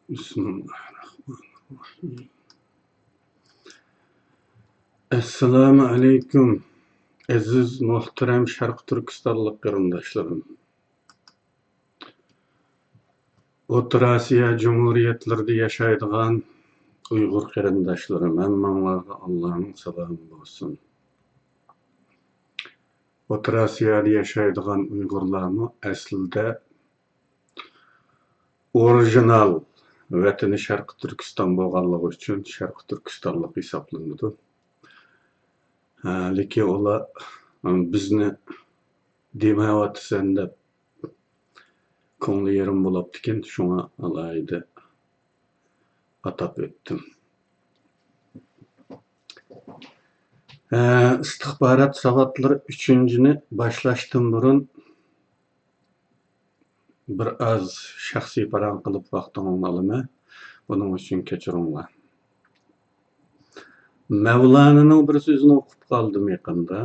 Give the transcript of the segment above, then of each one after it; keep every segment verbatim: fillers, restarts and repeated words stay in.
بىسمىللاھىررەھمانىررەھىم. ئەسسالامۇ ئەلەيكۇم، ئەزىز، مۆھتەرەم شەرقىي تۈركىستانلىق قېرىنداشلىرىم. ئوتتۇرا ئاسىيا جۇمھۇرىيەتلىرىدە ياشايدىغان ئۇيغۇر قېرىنداشلىرىم، ھەممىڭلارغا ئاللانىڭ سالامى بولسۇن. ئوتتۇرا ئاسىيادا ياشايدىغان ئۇيغۇرلارمۇ ئەسلىدە ئورىگىنال ۋەتىنى شەرقىي تۈركىستان بولغانلىقى ئۈچۈن شەرقىي تۈركىستانلىق ھېسابلىنىدۇ. ھە، لېكىن ئۇلار بىزنى دېمەيۋاتىسەن دەپ كۆڭلى يېرىم بولاپتىكەن، شۇڭا ئالاھىدە ئاتاپ ئۆتتۈم. ھە، ئىستىخبارات ساۋاتلىرى ئۈچىنچىنى باشلاشتىن بۇرۇن بىر ئاز شەخسىي پاراڭ قىلىپ ۋاقتىڭىزنى ئالىمەن. بۇنىڭ ئۈچۈن كەچۈرۈڭلار. مەۋلانىنىڭ بىر سۆزىنى ئوقۇپ قالدىم يېقىندا.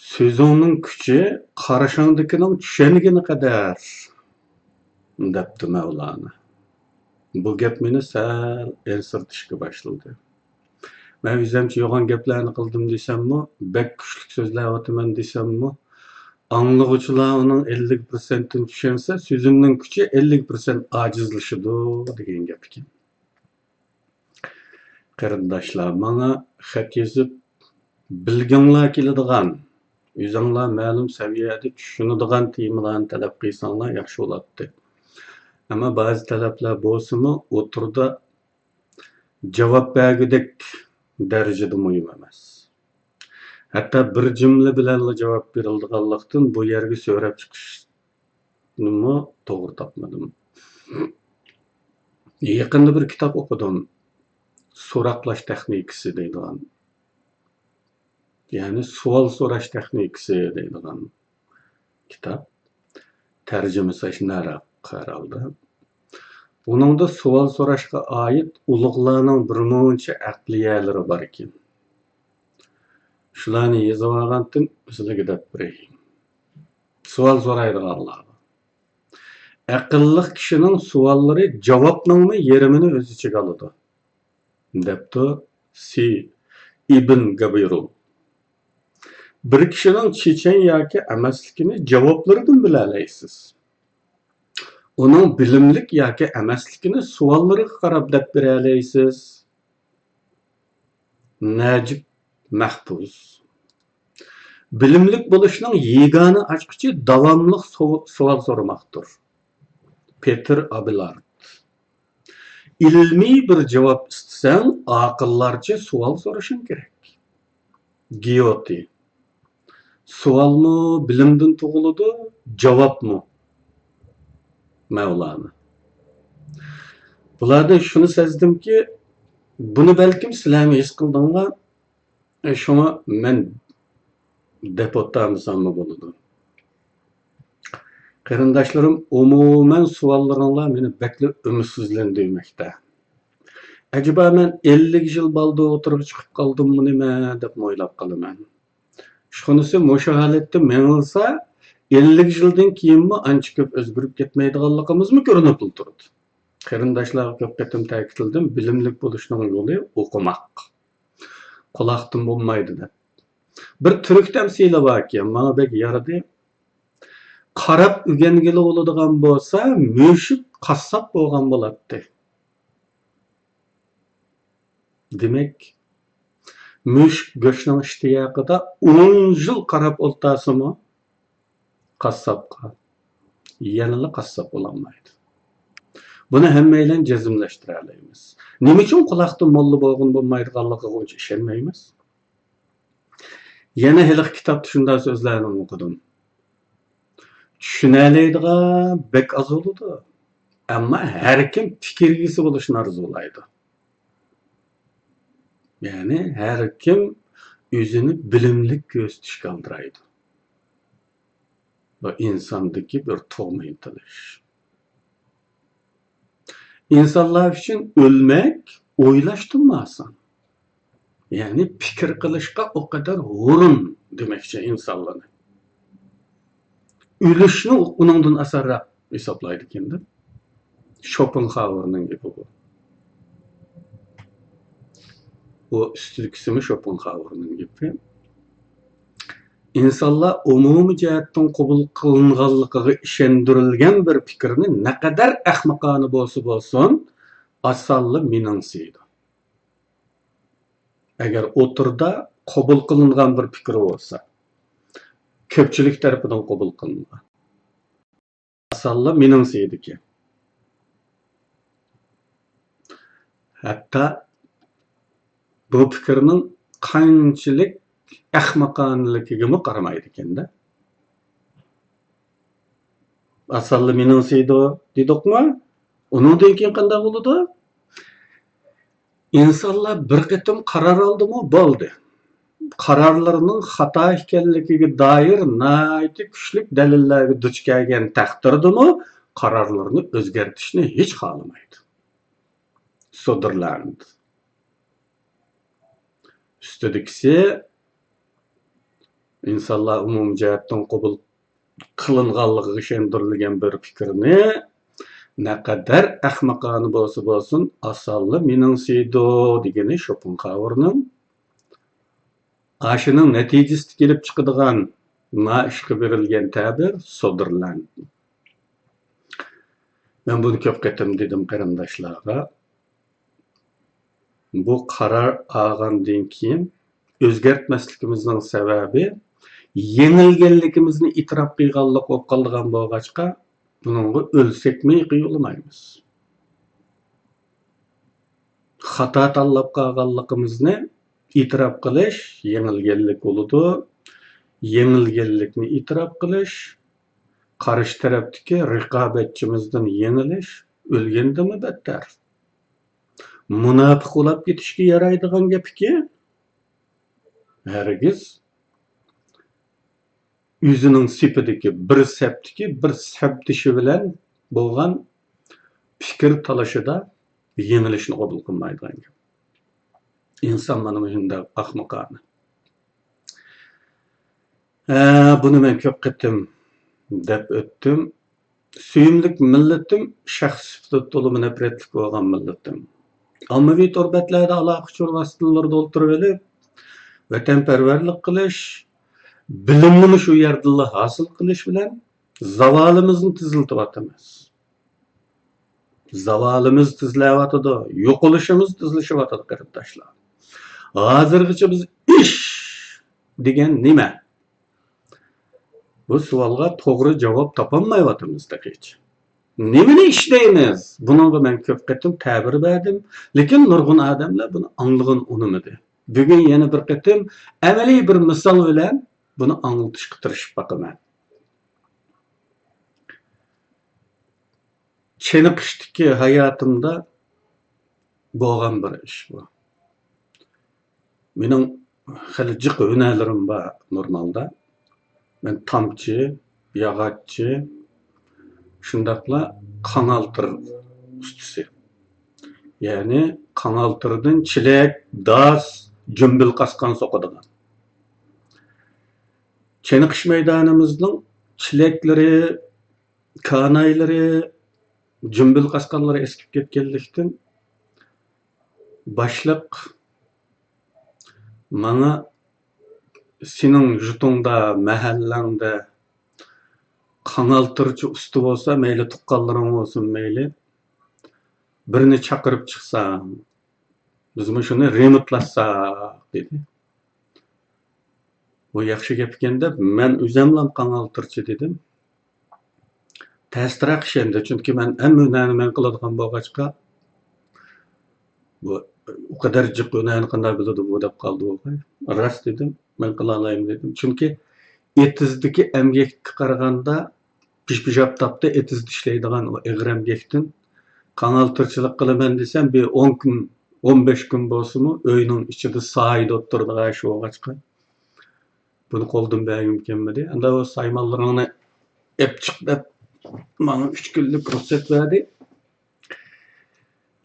«سۆزۈڭنىڭ كۈچى قارشىڭدىكىنىڭ چۈشەنگىنى قەدەر» دەپتۇ مەۋلانا. بۇ گەپ مېنى سەل ئەنسىرىتىشكە باشلىدى. مەن ئۆزۈمچە يوغان گەپلەرنى قىلدىم دېسەممۇ، بەك كۈچلۈك سۆزلەۋاتىمەن دېسەممۇ، ئاڭلىغۇچىلار ئۇنىڭ ئەللىك پىرسەنتىنى چۈشەنسە، سۆزۈمنىڭ كۈچى ئەللىك پىرسەنت ئاجىزلىشىدۇ دېگەن گەپ ئىكەن. قېرىنداشلار، ماڭا خەت يېزىپ، بىلگۈڭلار كېلىدىغان، ئۆزۈڭلار مەلۇم سەۋىيەدە چۈشىنىدىغان تېمىلارنى تەلەپ قىلساڭلار ياخشى بولاتتى. ئەمما بەزى تەلەپلەر بولسىمۇ، ئوتتۇرىدا جاۋاب بەرگۈدەك دەرىجىدە مۇھىم ئەمەس. ھەتتا بىر جۈملە بىلەنلا جاۋاب بېرىلىدىغانلىقتىن، بۇ يەرگە سۆرەپ چىقىشنىمۇ توغرا تاپمىدىم. يېقىندا بىر كىتاب ئوقۇدۇم. سوراقلاش تېخنىكىسى دەيدىغان. يەنى سوئال سوراش تېخنىكىسى دەيدىغان كىتاب. تەرجىمىسى ئاشۇنداق ھەرھالدا. بۇنىڭدا سوئال سوراشقا ئائىت ئۇلۇغلارنىڭ بىرمۇنچە ئەقلىيەلىرى بار ئىكەن. شۇلارنى يېزىۋالغانتىم، سىلەرگە دەپ بېرەي. سوئال سورايدىغانلارغا. ئەقىللىق كىشىنىڭ سوئاللىرى جاۋابنىڭمۇ يېرىمىنى ئۆز ئىچىگە ئالىدۇ، دەپتۇ سى ئىبن گابىرۇل. بىر كىشىنىڭ چېچەن ياكى ئەمەسلىكىنى جاۋابلىرىدىن بىلەلەيسىز. ئۇنىڭ بىلىملىك ياكى ئەمەسلىكىنى سوئاللىرىغا قاراپ دەپ بېرەلەيسىز. نەجىپ مەھپۇز. بىلىملىك بولۇشنىڭ يېگانە ئاچقۇچى داۋاملىق سو-، سوئال سورىماقتۇر. پېتېر ئابېلارد. ئىلمىي بىر جاۋاب ئىستىسەڭ، ئاقىللارچە سوئال سورىشىڭ كېرەك. گيوتى. سوئالمۇ بىلىمدىن تۇغۇلىدۇ، جاۋابمۇ. مەۋلانا. بۇلاردىن شۇنى سەزدىمكى، بۇنى بەلكىم سىلەرمۇ ھېس قىلدىڭلار، شۇڭا مەن دەپ ئولتۇرمىساممۇ بولىدۇ. قېرىنداشلىرىم، ئومۇمەن سوئاللىرىڭلار مېنى بەكلا ئۈمىدسىزلەندۈرمەكتە. ئەجەبا مەن ئەللىك يىل بالدۇر ئوتتۇرىغا چىقىپ قالدىممۇ نېمە دەپمۇ ئويلاپ قالىمەن. ئىشخانىسى مۇشۇ ھالەتتە مېڭىلسا، ئەللىك يىلدىن كېيىنمۇ ئانچە كۆپ ئۆزگىرىپ كەتمەيدىغانلىقىمىزمۇ كۆرۈنۈپلا تۇرىدۇ. قېرىنداشلارغا كۆپ قېتىم تەكىتلىدىم، بىلىملىك بولۇشنىڭ يولى ئوقۇماق. قۇلاقتىن بولمايدۇ دەپ. بىر تۈرك تەمسىلى باركەن، ماڭا بەك يارىدى. قاراپ ئۆگەنگىلى بولىدىغان بولسا، مۈشۈك قاسساپ بولغان بولاتتى. دېمەك، مۈشۈك گۆشنىڭ ئىشتىياقىدا ئون يىل قاراپ ئولتۇرسىمۇ، قاسساپقا يەنىلا قاسساپ بولالمايدۇ. بۇنى ھەممەيلەن جەزملەشتۈرەلەيمىز. نېمە ئۈچۈن قۇلاقتىن موللا بولغىلى بولمايدىغانلىقىغا ئۇنچە ئىشەنمەيمىز؟ يەنە ھېلىقى كىتابتا شۇنداق سۆزلەرنى ئوقۇدۇم. چۈشىنەلەيدىغان بەك ئاز بولىدۇ. ئەمما ھەر كىم پىكىر ئىگىسى بولۇشنى ئارزۇلايدۇ. يەنى ھەر كىم ئۆزىنى بىلىملىك كۆرسىتىشكە ئالدىرايدۇ. بۇ ئىنساندىكى بىر تۇغما ئىنتىلىش. ئىنسانلار ئۈچۈن ئۆلمەك ئويلاشتىنمۇ ئاسان. يەنى پىكىر قىلىشقا ئۇ قەدەر ھۇرۇن دېمەكچى ئىنسانلارنى. ئۆلۈشنى ئۇنىڭدىن ئاسانراق ھېسابلايدىكەن-دە. شوپېنخاۋېرنىڭ گېپى بۇ. بۇ ئۈستىدىكىسىمۇ شوپېنخاۋېرنىڭ گېپى. ئىنسانلار ئومۇمىي جەھەتتىن قوبۇل قىلىنغانلىقىغا ئىشەندۈرۈلگەن بىر پىكىرنى نەقەدەر ئەخمىقانە بولسا بولسۇن، ئاسانلا مېنىڭسىيدۇ. ئەگەر ئوتتۇرىدا قوبۇل قىلىنغان بىر پىكىر بولسا، كۆپچىلىك تەرىپىدىن قوبۇل قىلىنغان، ئاسانلا مېنىڭسىيدىكەن. ھەتتا بۇ پىكىرنىڭ قانچىلىك ئەخمىقانىلىكىگىمۇ قارىمايدىكەن-دە. ئاسانلا مېنىڭسىيدۇ دېدۇقمۇ؟ ئۇنىڭدىن كېيىن قانداق بولىدۇ؟ ئىنسانلار بىر قېتىم قارار ئالدىمۇ، بولدى. قارارلىرىنىڭ خاتا ئىكەنلىكىگە دائىر ناھايىتى كۈچلۈك دەلىللەرگە دۇچ كەلگەن تەقدىردىمۇ، قارارلىرىنى ئۆزگەرتىشنى ھېچ خالىمايدۇ. سۇدېرلاند. ئۈستىدىكىسى، ئىنسانلار ئومۇمىي جەھەتتىن قوبۇل قىلىنغانلىقىغا ئىشەندۈرۈلگەن بىر پىكىرنى نەقەدەر ئەخمىقانە بولسا بولسۇن، ئاسانلا مېنىڭسىيدۇ دېگىنى شوپېنخاۋېرنىڭ. ئاشۇنىڭ نەتىجىسىدە كېلىپ چىقىدىغان نائىشقا بېرىلگەن تەبىر سۇدېرلاند. مەن بۇنى كۆپ قېتىم دېدىم قېرىنداشلارغا. بۇ قارار ئالغاندىن كېيىن ئۆزگەرتمەسلىكىمىزنىڭ سەۋەبى، يېڭىلگەنلىكىمىزنى ئېتىراپ قىلغانلىق بولۇپ قالىدىغان بولغاچقا، بۇنىڭغا ئۆلسەكمۇ يىقىن يولىمايمىز. خاتا تاللاپ قالغانلىقىمىزنى ئېتىراپ قىلىش يېڭىلگەنلىك بولىدۇ. يېڭىلگەنلىكنى ئېتىراپ قىلىش، قارشى تەرەپتىكى رىقابەتچىمىزدىن يېڭىلىش ئۆلگەندىنمۇ بەتتەر. مۇناپىق بولاپ كېتىشكە يارايدىغان گەپكى، ھەرگىز ئۆزىنىڭ سېپىدىكى، بىر سەپتىكى بىر سەپدىشى بىلەن بولغان پىكىر تالىشىدا يېڭىلىشنى قوبۇل قىلمايدىغان گەپ. ئىنسان مانا مۇشۇنداق ئەخمىقانە. ھە، بۇنى مەن كۆپ قېتىم دەپ ئۆتتۈم. سۆيۈملۈك مىللىتىم شەخس سۈپىتىدە تولىمۇ نەپرەتلىك بولغان مىللىتىم. ئاممىۋى تور بەتلەردە ئالاقە ئۇچۇر ۋاسىتىلىرىدە ئولتۇرۇۋېلىپ، ۋەتەنپەرۋەرلىك قىلىش، بىلىمنىمۇ شۇ يەردىنلا ھاسىل قىلىش بىلەن زاۋالىمىزنى تېزلىتىۋاتىمىز. زاۋالىمىز تېزلەۋاتىدۇ، يوقىلىشىمىز تېزلىشىۋاتىدۇ، قېرىنداشلار. ھازىرغىچە بىز ئىش دېگەن نېمە؟ بۇ سوئالغا توغرا جاۋاب تاپالمايۋاتىمىز تېخىچە. نېمىنى ئىش دەيمىز؟ بۇنىڭغا مەن كۆپ قېتىم تەبىر بەردىم، لېكىن نۇرغۇن ئادەملەر بۇنى ئاڭلىغىلى ئۇنىمىدى. بۈگۈن يەنە بىر قېتىم ئەمەلىي بىر مىسال بىلەن بۇنى ئاڭلىتىشقا تىرىشىپ باقىمەن. چېنىقىشتىكى ھاياتىمدا بولغان بىر ئىش بۇ. مېنىڭ خېلى جىق ھۈنەرلىرىم بار نورمالدا. مەن تامچى، ياغاچچى، شۇنداقلا قاڭالتىر ئۇستىسى. يەنى قاڭالتىردىن چېلەك، داس، جۈمبۈل قاسقان سوقىدىغان. چېنىقىش مەيدانىمىزنىڭ چېلەكلىرى، كانايلىرى، جۈمبۈل قاسقانلىرى ئەسكىپ كەتكەنلىكتىن، باشلىق ماڭا، سېنىڭ يۇرتۇڭدا، مەھەللەڭدە قاڭالتىرچى ئۇستا بولسا، مەيلى تۇغقانلىرىڭ بولسۇن، مەيلى، بىرنى چاقىرىپ چىقساڭ، بىز مۇشۇنى رېمونتلاتساق، دېدى. بۇ ياخشى گەپ ئىكەن دەپ، مەن ئۆزۈملا قاڭالتىرچى دېدىم. تەستىراق ئىش ئەمدى، چۈنكى مەن ھەممە ھۈنەرنى مەن قىلىدىغان بولغاچقا، بۇ ئۇ قەدەر جىق ھۈنەرنى قانداق بىلىدۇ بۇ دەپ قالدى بولغاي. راست دېدىم، مەن قىلالايمەن دېدىم. چۈنكى ئېتىزدىكى ئەمگەككە قارىغاندا، پىشپىشاپ تاپتا ئېتىزدا ئىشلەيدىغان ئۇ ئېغىر ئەمگەكتىن قاڭالتىرچىلىق قىلىمەن دېسەم، بىر ئون كۈن، ئون بەش كۈن بولسىمۇ ئۆينىڭ ئىچىدە سايىدا ئولتۇرىدىغان ئىش بولغاچقا، بۇنى قولدىن بەرگۈم كەلمىدى. ئەمدى ئۇ سايمانلىرىڭنى ئېپ چىق دەپ، ماڭا ئۈچ كۈنلۈك رۇخسەت بەردى.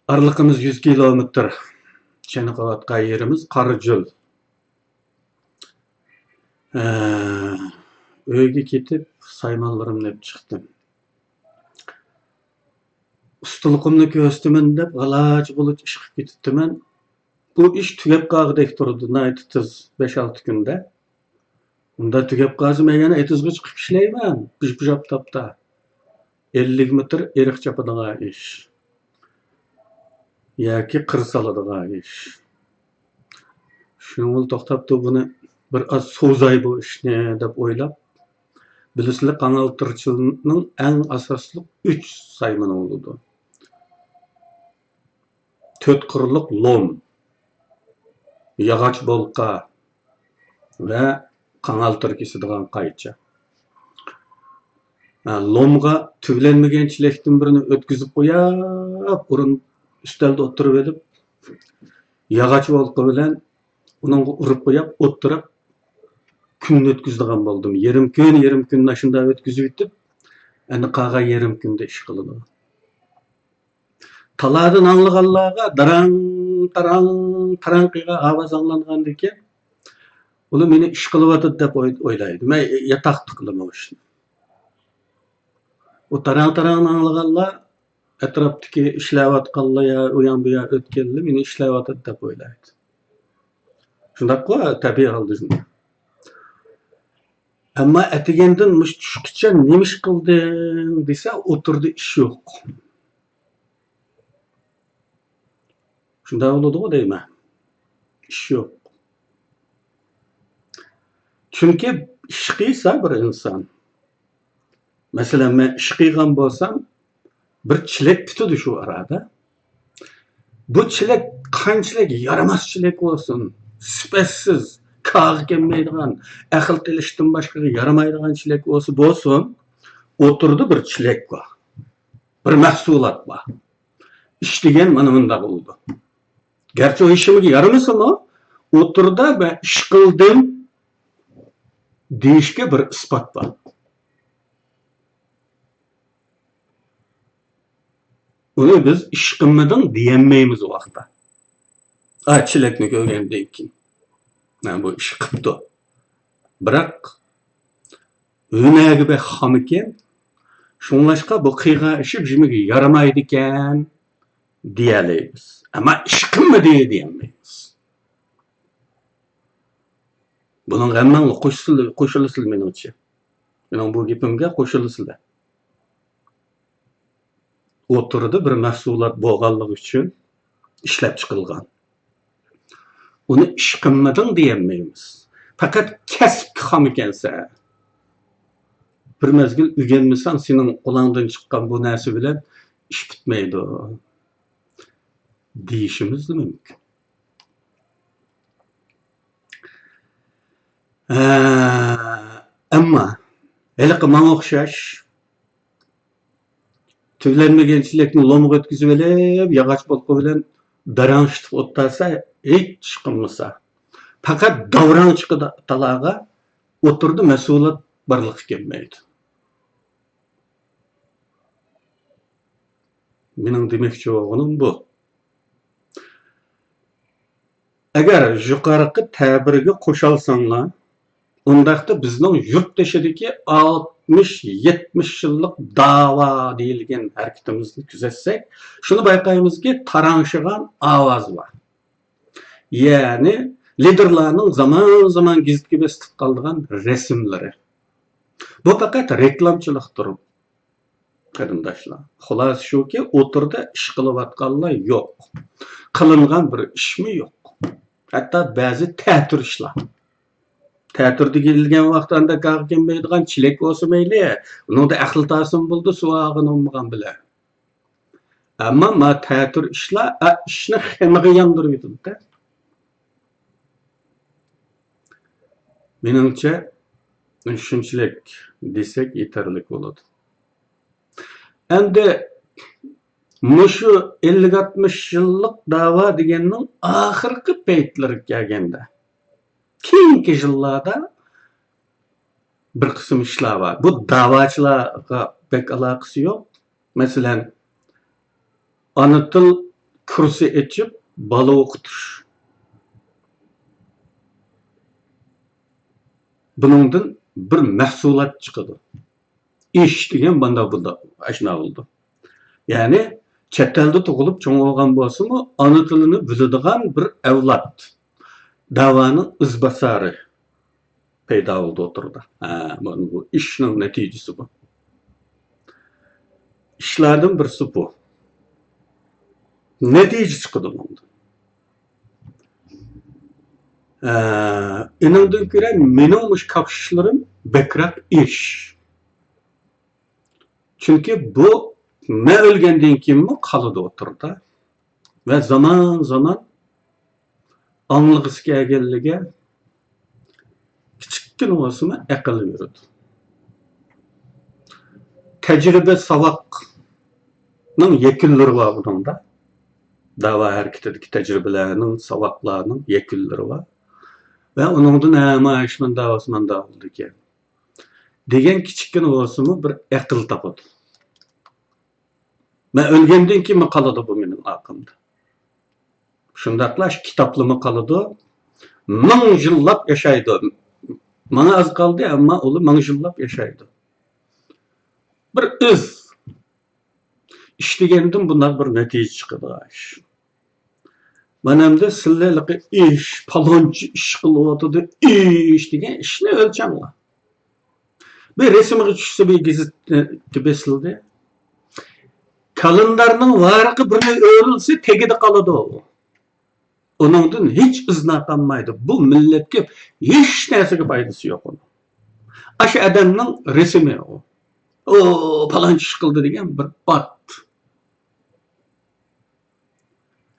ئارىلىقىمىز يۈز كىلومېتىر. چېنىقىۋاتقان يېرىمىز قارىجۆل. ئە، ئۆيگە كېتىپ، سايمانلىرىمنى ئېپ چىقتىم. ئۇستىلىقىمنى كۆرسىتىمەن دەپ، غالاچ بولۇپ ئىشقىپ كېتىپتىمەن. بۇ ئىش تۈگەپ قالغۇدەك تۇرىدۇ، ناھايىتى تېز، بەش-ئالتە كۈندە. ئۇندا تۈگەپ قالسا، مەن يەنە ئېتىزغا چىقىپ ئىشلەيمەن، بىژ-بىژاپ تاپتا. ئەللىك مېتىر ئېرىق چاپىدىغان ئىش ياكى قىر سالىدىغان ئىش. شۇنىڭ بىلەن توختاپتۇ، بۇنى بىر ئاز سوزاي بۇ ئىشنى دەپ ئويلاپ، بىلىسىلەر، قاڭالتىرچىلىقنىڭ ئەڭ ئاساسلىق ئۈچ سايمىنى بولىدۇ. تۆت قىرلىق لوم، ياغاچ بولقا ۋە قاڭالتىر كېسىدىغان قايچا. ھە، لومغا تۈگلەنمىگەن چېلەكتىن بىرنى ئۆتكۈزۈپ قويۇپ، ئورۇن ئۈستەلدە ئولتۇرۇۋېلىپ، ياغاچ بولقا بىلەن ئۇنىڭغا ئۇرۇپ قويۇپ، ئولتۇرۇپ كۈننى ئۆتكۈزىدىغان بولدۇم. يېرىم كۈن، يېرىم كۈننى ئاشۇنداق ئۆتكۈزۈۋېتىپ، ئەمدى قالغان يېرىم كۈندە ئىش قىلىدۇ. تالادىن ئاڭلىغانلارغا داراڭ، تاراڭ، تاراڭ قىلغان ئاۋاز ئاڭلانغاندىكىن، ئۇلار مېنى ئىش قىلىۋاتىدۇ دەپ ئوي-، ئويلايدۇ. مەن ياتاقتا قىلىمەن ئۇ ئىشنى. ئۇ تاراڭ، تاراڭنى ئاڭلىغانلار ئەتراپتىكى ئىشلەۋاتقانلار يا ئۇيان-بۇيان ئۆتكەنلەر مېنى ئىشلەۋاتىدۇ دەپ ئويلايدۇ. شۇنداققۇ، تەبىئىي ھالدا شۇنداق. ئەمما ئەتىگەندىن مۇشۇ چۈشكىچە نېمە ئىش قىلدىڭ دېسە، ئوتتۇرىدا ئىش يوق. شۇنداق بولىدىغۇ دەيمەن. ئىش يوق. چۈنكى ئىش قىلسا بىر ئىنسان، مەسىلەن، مەن ئىش قىلغان بولسام، بىر چېلەك پۈتىدۇ شۇ ئارىدا. بۇ چېلەك قانچىلىك يارىماس چېلەك بولسۇن، سۈپەتسىز، كارغا كەلمەيدىغان، ئەقىل تېلىشتىن باشقىغا يارىمايدىغان چېلەك بولسا بولسۇن، ئوتتۇرىدا بىر چېلەك بار. بىر مەھسۇلات بار. ئىش دېگەن مانا مۇنداق بولىدۇ. گەرچە ئۇ ھېچنېمىگە يارىمىسىمۇ، ئوتتۇرىدا مەن ئىش قىلدىم دېيىشكە بىر ئىسپات بار. ئۇنى بىز ئىش قىلمىدىڭ دېيەلمەيمىز ئۇ ۋاقىتتا. ئا، چېلەكنى كۆرگەندىن كېيىن، ھە، بۇ ئىش قىپتۇ. بىراق، ھۈنەرگە بەك خام ئىكەن. شۇڭلاشقا بۇ قىلغان ئىشى بىزمىگە يارىمايدىكەن دېيەلەيمىز. ئەمما ئىش قىلمىدى دېيەلمەيمىز. بۇنىڭغا ھەممەڭلار قوشۇلىسىلەر، قوشۇلىسىلەر مېنىڭچە. مېنىڭ بۇ گېپىمگە قوشۇلىسىلەر. ئوتتۇرىدا بىر مەھسۇلات بولغانلىقى ئۈچۈن ئىشلەپچىقىرىلغان. ئۇنى ئىش قىلمىدىڭ دېيەلمەيمىز. پەقەت كەسىپكە خام ئىكەنسەن. بىر مەزگىل ئۆگەنمىسەڭ، سېنىڭ قولۇڭدىن چىققان بۇ نەرسە بىلەن ئىش پۈتمەيدۇ دېيىشىمىزمۇ مۇمكىن. ھە، ئەمما ھېلىقى ماڭا ئوخشاش تۈگلەنمىگەن چېلەكنى لومغا ئۆتكۈزۈۋېلىپ، ياغاچ بولقا بىلەن داراڭشىتىپ ئولتۇرسا، ھېچ قىلمىسا، پەقەت داۋراڭ چىقىدۇ تالاغا، ئوتتۇرىدا مەھسۇلات بارلىققا كەلمەيدۇ. مېنىڭ دېمەكچى بولغىنىم بۇ. ئەگەر يۇقىرىقى تەبىرگە قوشالساڭلار، ئۇنداقتا بىزنىڭ يۇرت تېشىدىكى ئالتمىش، يەتمىش يىللىق داۋا دېيىلگەن ھەرىكىتىمىزنى كۆزەتسەك، شۇنى بايقايمىزكى، تاراڭشىغان ئاۋاز بار. يەنى لىدېرلارنىڭ زامان-زامان گېزىتكە بېسىتىپ قالىدىغان رەسىملىرى. بۇ پەقەت رېكلامچىلىقتۇر، قېرىنداشلار. خۇلاسە شۇكى، ئوتتۇرىدا ئىش قىلىۋاتقانلار يوق. قىلىنغان بىر ئىشمۇ يوق. ھەتتا بەزى تەتۈر ئىشلار. تەتۈر دېگەن ۋاقىت ئانداق كارغا كەلمەيدىغان چېلەك بولسا مەيلى، ئۇنىڭدا ئەقىل تاسىمۇ بولىدۇ، سۇ ئالغىنى بولمىغان بىلەن. ئەمما ما تەتۈر ئىشلار، ئا، ئىشنى خېمىغا ياندۇرۇۋېتىدۇ-دە. مېنىڭچە، شۇنچىلىك دېسەك يېتەرلىك بولىدۇ. ئەمدى مۇشۇ ئەللىك ئاتمىش يىللىق داۋا دېگەننىڭ ئاخىرقى پەيتلىرىگە كەلگەندە، كېيىنكى يىللاردا بىر قىسىم ئىشلار بار. بۇ داۋاچىلارغا بەك ئالاقىسى يوق. مەسىلەن، ئانا تىل كۇرسى ئېچىپ، بالا ئوقۇتۇش. بۇنىڭدىن بىر مەھسۇلات چىقىدۇ. ئىش دېگەن مانا بۇنداق ئاشۇنداق بولىدۇ. يەنى چەت ئەلدە تۇغۇلۇپ چوڭ بولغان بولسىمۇ، ئانا تىلىنى بىلىدىغان بىر ئەۋلاد دەۋانىڭ ئىزباسارى پەيدا بولدى ئوتتۇرىدا. ھە، مانا بۇ ئىشنىڭ نەتىجىسى بۇ. ئىشلاردىن بىرسى بۇ. نەتىجە چىقىدۇ بۇندىن. ئە، ئېنىڭدىن كۆرە مېنىڭ مۇشۇ كاپشىشلىرىم بەكرەك ئىش. چۈنكى بۇ مەن ئۆلگەندىن كېيىنمۇ قالىدۇ ئوتتۇرىدا. ۋە زامان-زامان ئاڭلىغۇسى كەلگەنلىرىگە كىچىككىنە بولسىمۇ ئەقىل يۈرىدۇ. تەجرىبە، ساۋاقنىڭ يەكۈنلىرى بار بۇنىڭدا. دەۋا ھەرىكىتىدىكى تەجرىبىلەرنىڭ، ساۋاقلارنىڭ يەكۈنلىرى بار. ۋە ئۇنىڭدىن، ھە، مانا ئىش مۇنداق بولسا مۇنداق بولىدىكەن دېگەن كىچىككىنە بولسىمۇ بىر ئەقىل تاپىدۇ. مەن ئۆلگەندىن كېيىنمۇ قالىدۇ بۇ مېنىڭ ئارقامدا. شۇنداقلا شۇ كىتابلىرىمۇ قالىدۇ. مىڭ يىللاپ ياشايدۇ. ماڭا ئاز قالدى، ئەمما ئۇلار مىڭ يىللاپ ياشايدۇ. بىر ئىز. ئىش دېگەندىن بۇنداق بىر نەتىجە چىقىدىغان ئىش. مانا ئەمدى سىللە ھېلىقى ئىش، پالانچى ئىش قىلىۋاتىدۇ، ئىش دېگەن ئىشنى ئۆلچەڭلار. بىر رەسىمگە چۈشسە، بىر گېزىتتە بېسىلدى. كالېندارنىڭ ۋارىقى بىرنى ئۆرۈلسە، تېگىدە قالىدۇ. ئۇنىڭدىن ھېچ ئىزنا قالمايدۇ. بۇ مىللەتكە ھېچ نەرسىگە پايدىسى يوق ئۇنىڭ. ئاشۇ ئادەمنىڭ رەسىمى ئۇ. ئۇ پالانچى ئىش قىلدى دېگەن بىر ئات.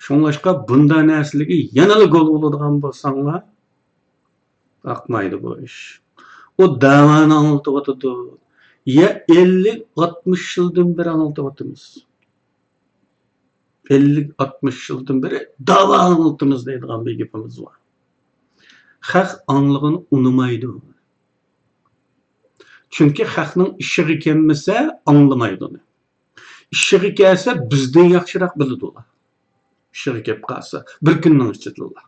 شۇڭلاشقا بۇنداق نەرسىلەرگە يەنىلا گول بولىدىغان بولساڭلار، ئاقمايدۇ بۇ ئىش. ئۇ دەۋانى ئاڭلىتىۋاتىدۇ. يا ئەللىك، ئاتمىش يىلدىن بېرى ئاڭلىتىۋاتىمىز. ئەللىك، ئاتمىش يىلدىن بېرى دەۋا ئاڭلىتىمىز دەيدىغان بىر گېپىمىز بار. خەق ئاڭلىغىنى ئۇنىمايدۇ. چۈنكى خەقنىڭ ئىشىغا كەلمىسە، ئاڭلىمايدۇ ئۇنى. ئىشىغا كەلسە، بىزدىن ياخشىراق بىلىدۇ ئۇلار. ئىشىغا كەپ قالسا، بىر كۈننىڭ ئىچىدىلا.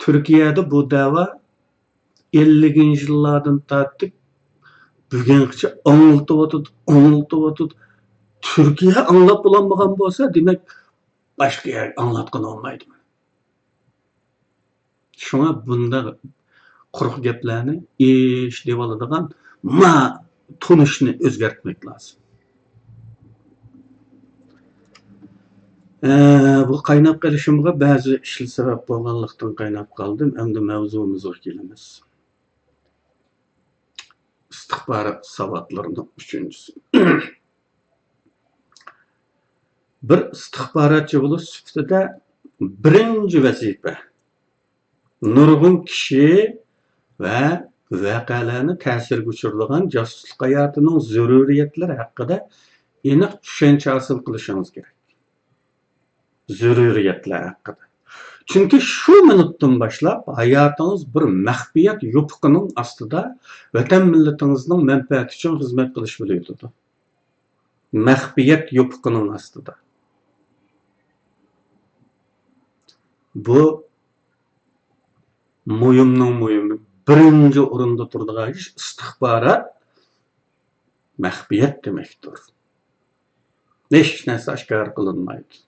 تۈركىيەدە بۇ دەۋا ئەللىكىنچى يىللاردىن تارتىپ بۈگۈنگىچە ئاڭلىتىۋاتىدۇ، ئاڭلىتىۋاتىدۇ. تۈركىيە ئاڭلاپ بولالمىغان بولسا، دېمەك، باشقا يەرگە ئاڭلاتقىلى بولمايدۇ. شۇڭا بۇنداق قۇرۇق گەپلەرنى ئىش دېيىۋالىدىغان ما تونۇشنى ئۆزگەرتمەك لازىم. ئە، بۇ قايناپ قېلىشىمغا بەزى ئىشلار سەۋەب بولغانلىقتىن قايناپ قالدىم. ئەمدى مەۋزۇمىزغا كېلىمىز. ئىستىخبارات ساۋاتلىرىنىڭ ئۈچىنچىسى. بىر ئىستىخباراتچى بولۇش سۈپىتىدە بىرىنچى ۋەزىپە، نۇرغۇن كىشى ۋە ۋەقەلەرنى تەسىرگە ئۇچۇرىدىغان جاسۇسلۇق ھاياتىنىڭ زۆرۈرىيەتلىرى ھەققىدە ئېنىق چۈشەنچە ھاسىل قىلىشىڭىز كېرەك. زۆرۈرىيەتلەر ھەققىدە. چۈنكى شۇ مىنۇتتىن باشلاپ ھاياتىڭىز بىر مەخپىيەت يوپۇقىنىڭ ئاستىدا، ۋەتەن مىللىتىڭىزنىڭ مەنپەئەتى ئۈچۈن خىزمەت قىلىش بىلىۋېتىدۇ. مەخپىيەت يوپۇقىنىڭ ئاستىدا. بۇ مۇھىمنىڭ مۇھىمى، بىرىنچى ئورۇندا تۇرىدىغان ئىش ئىستىخبارات، مەخپىيەت دېمەكتۇر. ھېچ نەرسە ئاشكارا قىلىنمايدۇ.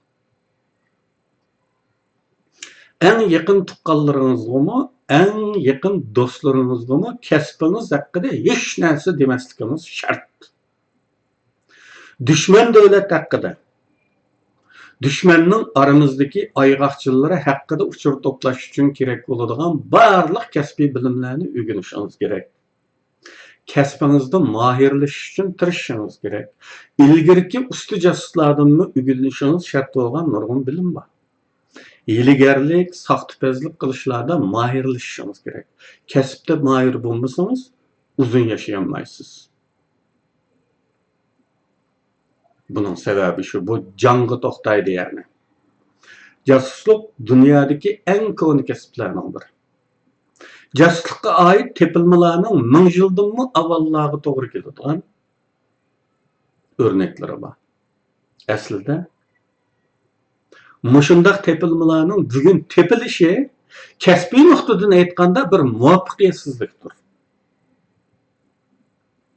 ئەڭ يېقىن تۇغقانلىرىڭىزغىمۇ، ئەڭ يېقىن دوستلىرىڭىزغىمۇ كەسپىڭىز ھەققىدە ھېچ نەرسە دېمەسلىكىڭىز شەرت. دۈشمەن دۆلەت ھەققىدە، دۈشمەننىڭ ئارىمىزدىكى ئايغاقچىلىرى ھەققىدە ئۇچۇر توپلاش ئۈچۈن كېرەك بولىدىغان بارلىق كەسپىي بىلىملەرنى ئۆگىنىشىڭىز كېرەك. كەسپىڭىزدە ماھىرلىشىش ئۈچۈن تىرىشىشىڭىز كېرەك. ئىلگىرىكى ئۇستا جاسۇسلاردىنمۇ ئۆگىنىشىڭىز شەرت بولغان نۇرغۇن بىلىم بار. ھىيلىگەرلىك، ساختىپەزلىك قىلىشلاردا ماھىرلىشىشىڭىز كېرەك. كەسىپتە ماھىر بولمىسىڭىز، ئۇزۇن ياشىيالمايسىز. بۇنىڭ سەۋەبى شۇ، بۇ جانغا توختايدۇ يەنى. جاسۇسلۇق دۇنيادىكى ئەڭ كونا كەسىپلەرنىڭ بىرى. جاسۇسلۇققا ئائىت تېپىلمىلارنىڭ مىڭ يىلدىنمۇ ئاۋۋاللارغا توغرا كېلىدىغان ئۆرنەكلىرى بار. ئەسلىدە، مۇشۇنداق تېپىلمىلارنىڭ بۈگۈن تېپىلىشى، كەسپىي نۇقتىدىن ئېيتقاندا، بىر مۇۋەپپەقىيەتسىزلىكتۇر.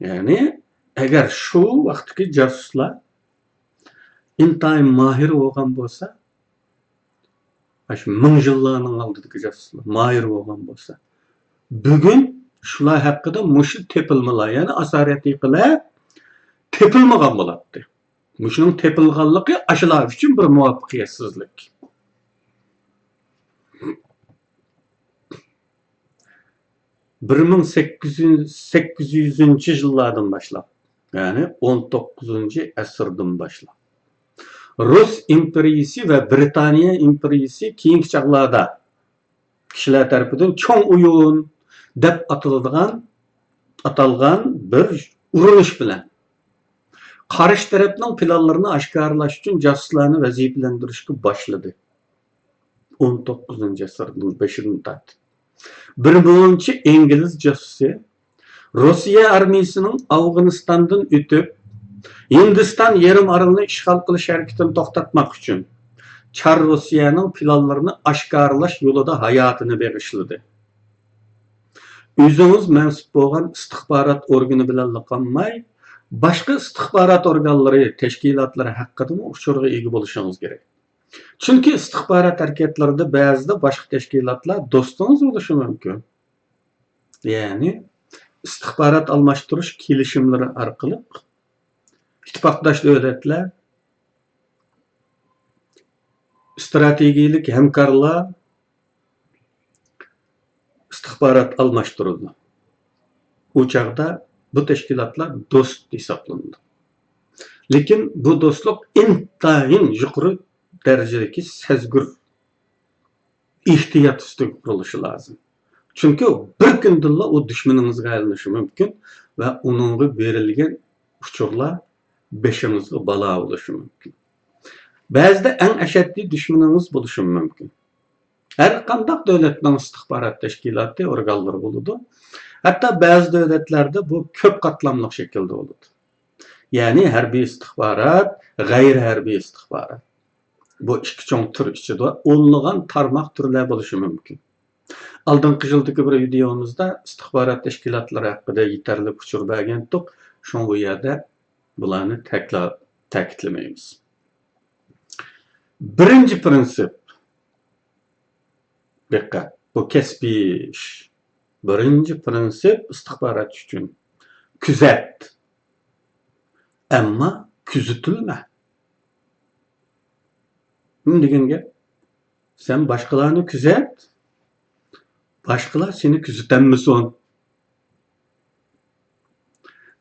يەنى، ئەگەر شۇ ۋاقىتتىكى جاسۇسلار ئىنتايىن ماھىر بولغان بولسا، ئاشۇ مىڭ يىللارنىڭ ئالدىدىكى جاسۇسلار ماھىر بولغان بولسا، بۈگۈن شۇلار ھەققىدە مۇشۇ تېپىلمىلار، يەنى ئاسارەتىقىلەر تېپىلمىغان بولاتتى. مۇشۇنىڭ تېپىلغانلىقى ئاشۇلار ئۈچۈن بىر مۇۋەپپەقىيەتسىزلىك. بىر مىڭ سەككىز يۈز، سەككىز يۈزىنچى يىللاردىن باشلاپ، يەنى ئون توققۇزىنچى ئەسىردىن باشلاپ، رۇس ئىمپېرىيىسى ۋە بىرىتانىيە ئىمپېرىيىسى كېيىنكى چاغلاردا كىشىلەر تەرىپىدىن چوڭ ئويۇن دەپ ئاتىلىدىغان، ئاتالغان بىر ئۇرۇنۇش بىلەن قارشى تەرەپنىڭ پىلانلىرىنى ئاشكارىلاش ئۈچۈن جاسۇسلارنى ۋەزىپىلەندۈرۈشكە باشلىدى. ئون توققۇزىنچى ئەسىرنىڭ بېشىدىن تارتىپ، بىر مۇنچە ئىنگلىز جاسۇسى روسىيە ئارمىيىسىنىڭ ئافغانىستاندىن ئۆتۈپ، ھىندىستان يېرىم ئارىلىنى ئىشغال قىلىش ھەرىكىتىنى توختاتماق ئۈچۈن، چار روسىيەنىڭ پىلانلىرىنى ئاشكارىلاش يولىدا ھاياتىنى بېغىشلىدى. ئۆزىڭىز مەنسۇپ بولغان ئىستىخبارات ئورگىنى بىلەنلا قالماي، باشقا ئىستىخبارات ئورگانلىرى، تەشكىلاتلىرى ھەققىدىمۇ ئۇچۇرغا ئىگە بولۇشىڭىز كېرەك. چۈنكى ئىستىخبارات ھەرىكەتلىرىدە بەزىدە باشقا تەشكىلاتلار دوستىڭىز بولۇشى مۇمكىن. يەنى ئىستىخبارات ئالماشتۇرۇش كېلىشىملىرى ئارقىلىق ئىتتىپاقداش دۆلەتلەر، ئىستراتېگىيەلىك ھەمكارلار ئىستىخبارات ئالماشتۇرىدۇ. ئۇ چاغدا بۇ تەشكىلاتلار دوست ھېسابلىنىدۇ. لېكىن بۇ دوستلۇق ئىنتايىن يۇقىرى دەرىجىدىكى سەزگۈر، ئېھتىيات ئۈستىگە قۇرۇلۇشى لازىم. چۈنكى بىر كۈندىنلا ئۇ دۈشمىنىڭىزغا ئايلىنىشى مۇمكىن ۋە ئۇنىڭغا بېرىلگەن ئۇچۇرلار بېشىڭىزغا بالا بولۇشى مۇمكىن. بەزىدە ئەڭ ئەشەددىي دۈشمىنىڭىز بولۇشى مۇمكىن. ھەر قانداق دۆلەتنىڭ ئىستىخبارات تەشكىلاتى، ئورگانلىرى بولىدۇ. ھەتتا بەزى دۆلەتلەردە بۇ كۆپ قاتلاملىق شەكىلدە بولىدۇ. يەنى ھەربىي ئىستىخبارات، غەيرىي ھەربىي ئىستىخبارات. بۇ ئىككى چوڭ تۈر ئىچىدە ئونلىغان تارماق تۈرلەر بولۇشى مۇمكىن. ئالدىنقى يىلدىكى بىر ۋىدېيومىزدا ئىستىخبارات تەشكىلاتلىرى ھەققىدە يېتەرلىك ئۇچۇر بەرگەنتۇق، شۇڭا بۇ يەردە بۇلارنى تەكرار، تەكىتلىمەيمىز. بىرىنچى پىرىنسىپ، دىققەت، بۇ كەسپىي ئىش. بىرىنچى پىرىنسىپ ئىستىخباراتچى ئۈچۈن: كۆزەت، ئەمما كۆزىتىلمە. نېمە دېگەن گەپ؟ سەن باشقىلارنى كۆزەت، باشقىلار سېنى كۆزىتەلمىسۇن.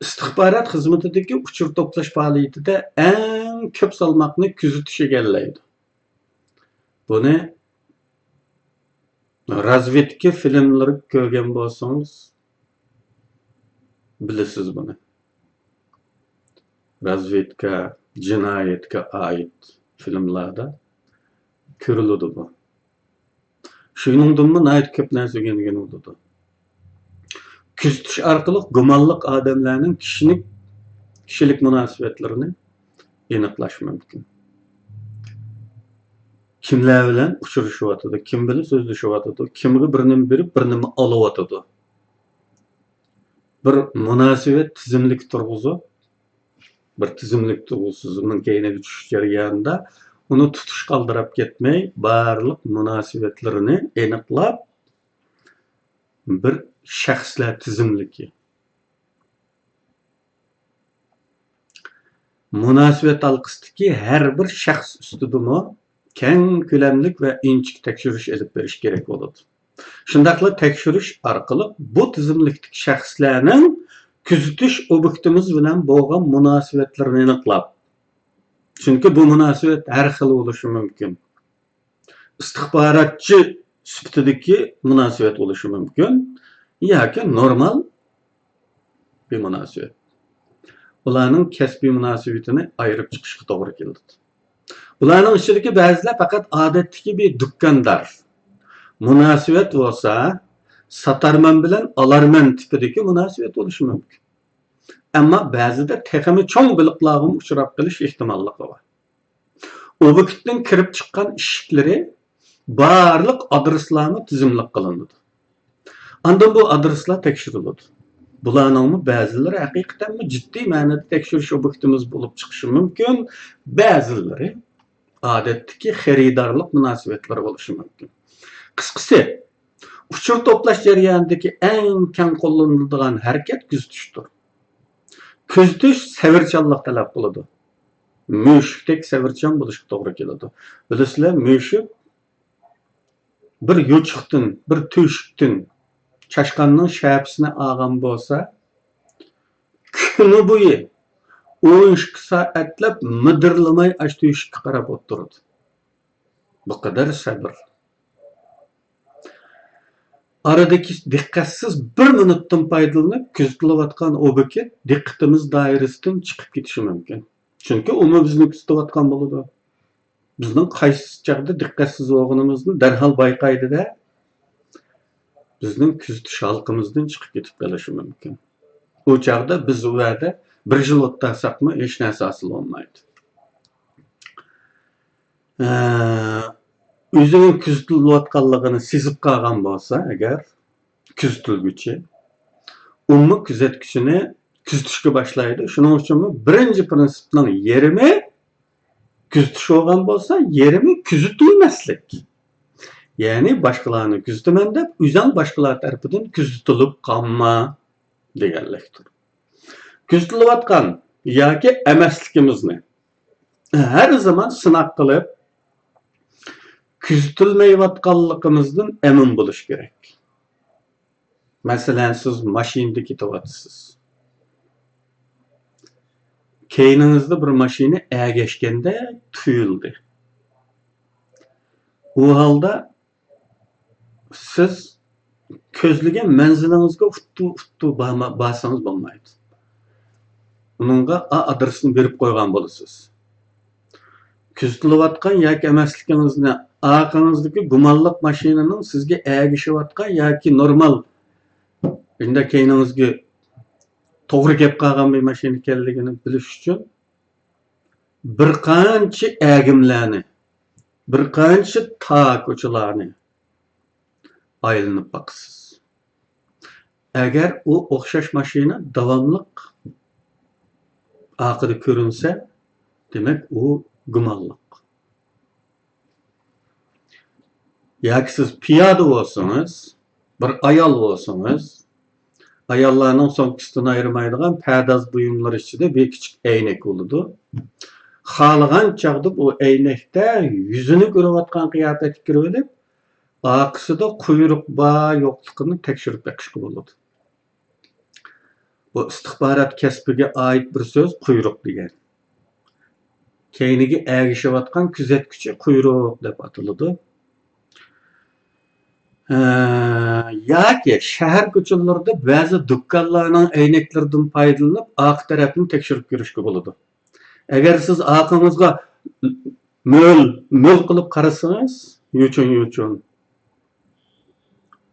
ئىستىخبارات خىزمىتىدىكى ئۇچۇر توپلاش پائالىيىتىدە ئەڭ كۆپ سالماقنى كۆزىتىش ئىگىلەيدۇ. بۇنى رازۋېدكا فىلىملىرى كۆرگەن بولسىڭىز، بىلىسىز بۇنى. رازۋېدكا، جىنايەتكە ئائىت فىلىملاردا كۆرۈلىدۇ بۇ. شۇنىڭدىنمۇ ناھايىتى كۆپ نەرسە ئۆگەنگىلى بولىدۇ. كۆزىتىش ئارقىلىق گۇمانلىق ئادەملەرنىڭ كىشىلىك، كىشىلىك مۇناسىۋەتلىرىنى ئېنىقلاش مۇمكىن. كىملەر بىلەن ئۇچرىشىۋاتىدۇ، كىم بىلەن سۆزلىشىۋاتىدۇ، كىمگە بىر نېمە بېرىپ، بىر نېمە ئالىۋاتىدۇ. بىر مۇناسىۋەت تىزىملىكى تۇرغۇزۇپ، بىر تىزىملىك تۇرغۇزۇپ، ئۇنىڭ كەينىگە چۈشۈش جەريانىدا ئۇنى تۇتۇش قالدىراپ كەتمەي، بارلىق مۇناسىۋەتلىرىنى ئېنىقلاپ، بىر شەخسلەر تىزىملىكى. مۇناسىۋەت ھالقىسىدىكى ھەر بىر شەخس ئۈستىدىمۇ كەڭ كۆلەملىك ۋە ئىنچىكە تەكشۈرۈش ئېلىپ بېرىش كېرەك بولىدۇ. شۇنداقلا تەكشۈرۈش ئارقىلىق بۇ تىزىملىكتىكى شەخسلەرنىڭ كۆزىتىش ئوبيېكتىمىز بىلەن بولغان مۇناسىۋەتلىرىنى ئېنىقلاپ، چۈنكى بۇ مۇناسىۋەت ھەر خىل بولۇشى مۇمكىن. ئىستىخباراتچى سۈپىتىدىكى مۇناسىۋەت بولۇشى مۇمكىن ياكى نورمال بىر مۇناسىۋەت. ئۇلارنىڭ كەسپىي مۇناسىۋىتىنى ئايرىپ چىقىشقا توغرا كېلىدۇ. بۇلارنىڭ ئىچىدىكى بەزىلەر پەقەت ئادەتتىكى بىر دۇكاندار. مۇناسىۋەت بولسا، ساتارمەن بىلەن ئالارمەن تىپىدىكى مۇناسىۋەت بولۇشى مۇمكىن. ئەمما بەزىدە تېخىمۇ چوڭ بېلىقلارغىمۇ ئۇچراپ قېلىش ئېھتىماللىقى بار. ئوبيېكتنىڭ كىرىپ چىققان ئىشىكلىرى بارلىق ئادرېسلارمۇ تىزىملىك قىلىنىدۇ. ئاندىن بۇ ئادرېسلار تەكشۈرۈلىدۇ. بۇلارنىڭمۇ بەزىلىرى ھەقىقەتەنمۇ جىددىي مەنىدە تەكشۈرۈش ئوبيېكتىمىز بولۇپ چىقىشى مۇمكىن، بەزىلىرى ئادەتتىكى خېرىدارلىق مۇناسىۋەتلىرى بولۇشى مۇمكىن. قىسقىسى، ئۇچۇر توپلاش جەريانىدىكى ئەڭ كەڭ قوللىنىلىدىغان ھەرىكەت كۆزىتىشتۇر. كۆزىتىش سەۋرچانلىق تەلەپ قىلىدۇ. مۈشۈكتەك سەۋرچان بولۇشقا توغرا كېلىدۇ. بىلىسىلەر، مۈشۈك بىر يوچۇقتىن، بىر تۆشۈكتىن چاشقاننىڭ شەپىسىنى ئالغان بولسا، كۈنى بويى ئون ئىككى سائەتلەپ مىدىرلىماي ئاشۇ تۆشۈككە قاراپ ئولتۇرىدۇ. بۇ قەدەر سەۋر. ئارىدىكى دىققەتسىز بىر مىنۇتتىن پايدىلىنىپ، كۆزىتىلىۋاتقان ئوبيېكت دىققىتىمىز دائىرىسىدىن چىقىپ كېتىشى مۇمكىن. چۈنكى ئۇمۇ بىزنى كۆزىتىۋاتقان بولىدۇ. بىزنىڭ قايسى چاغدا دىققەتسىز بولغىنىمىزنى دەرھال بايقايدۇ-دە، بىزنىڭ كۆزىتىش ھالقىمىزدىن چىقىپ كېتىپ قېلىشى مۇمكىن. ئۇ چاغدا بىز ئۇ يەردە بىر يىل ئولتۇرساقمۇ ھېچ نەرسە ھاسىل بولمايدۇ. ئە، ئۆزىنىڭ كۆزىتىلىۋاتقانلىقىنى سېزىپ قالغان بولسا ئەگەر، كۆزىتىلگۈچى ئۇمۇ كۆزەتكۈچىنى كۆزىتىشكە باشلايدۇ. شۇنىڭ ئۈچۈنمۇ بىرىنچى پىرىنسىپنىڭ يېرىمى كۆزىتىش بولغان بولسا، يېرىمى كۆزىتىلمەسلىك. يەنى باشقىلارنى كۆزىتىمەن دەپ، ئۆزۈڭ باشقىلار تەرىپىدىن كۆزىتىلىپ قالما دېگەنلىكتۇر. كۆزىتىلىۋاتقان ياكى ئەمەسلىكىمىزنى ھەر زامان سىناق قىلىپ، كۆزىتىلمەيۋاتقانلىقىمىزدىن ئەمىن بولۇش كېرەك. مەسىلەن، سىز ماشىنىدا كېتىۋاتىسىز. كەينىڭىزدە بىر ماشىنا ئەگەشكەندەك تۇيۇلدى. ئۇ ھالدا سىز كۆزلىگەن مەنزىلىڭىزگە ئۇتتۇ، ئۇتتۇ بارما-، بارسىڭىز بولمايدۇ. ئۇنىڭغا ئا-، ئادرېسنى بېرىپ قويغان بولىسىز. كۆزىتىلىۋاتقان ياكى ئەمەسلىكىڭىزنى، ئارقىڭىزدىكى گۇمانلىق ماشىنىنىڭ سىزگە ئەگىشىۋاتقان ياكى نورمال، ئەمدى كەينىڭىزگە توغرا كەپ قالغان بىر ماشىنا ئىكەنلىكىنى بىلىش ئۈچۈن بىر قانچە ئەگىملەرنى، بىر قانچە تار كوچىلارنى ئايلىنىپ باقىسىز. ئەگەر ئۇ ئوخشاش ماشىنا داۋاملىق ئارقىدا كۆرۈنسە، دېمەك، ئۇ گۇمانلىق. ياكى سىز پىيادە بولسىڭىز، بىر ئايال بولسىڭىز، ئاياللارنىڭ سومكىسىدىن ئايرىمايدىغان پەرداز بۇيۇملىرى ئىچىدە بىر كىچىك ئەينەك بولىدۇ. خالىغان چاغدا بۇ ئەينەكتە يۈزىنى كۆرۈۋاتقان قىياپەتكە كىرىۋېلىپ، ئارقىسىدا قۇيرۇق بار يوقلۇقىنى تەكشۈرۈپ بېقىشقا بولىدۇ. بۇ ئىستىخبارات كەسپىگە ئائىت بىر سۆز، قۇيرۇق دېگەن. كەينىگە ئەگىشىۋاتقان كۆزەتكۈچى قۇيرۇق دەپ ئاتىلىدۇ. ھە، ياكى شەھەر كوچىلىرىدا بەزى دۇكانلارنىڭ ئەينەكلىرىدىن پايدىلىنىپ، ئارقا تەرەپنى تەكشۈرۈپ كۆرۈشكە بولىدۇ. ئەگەر سىز ئارقىڭىزغا مۆل، مۆل قىلىپ قارىسىڭىز، يوچۇن، يوچۇن.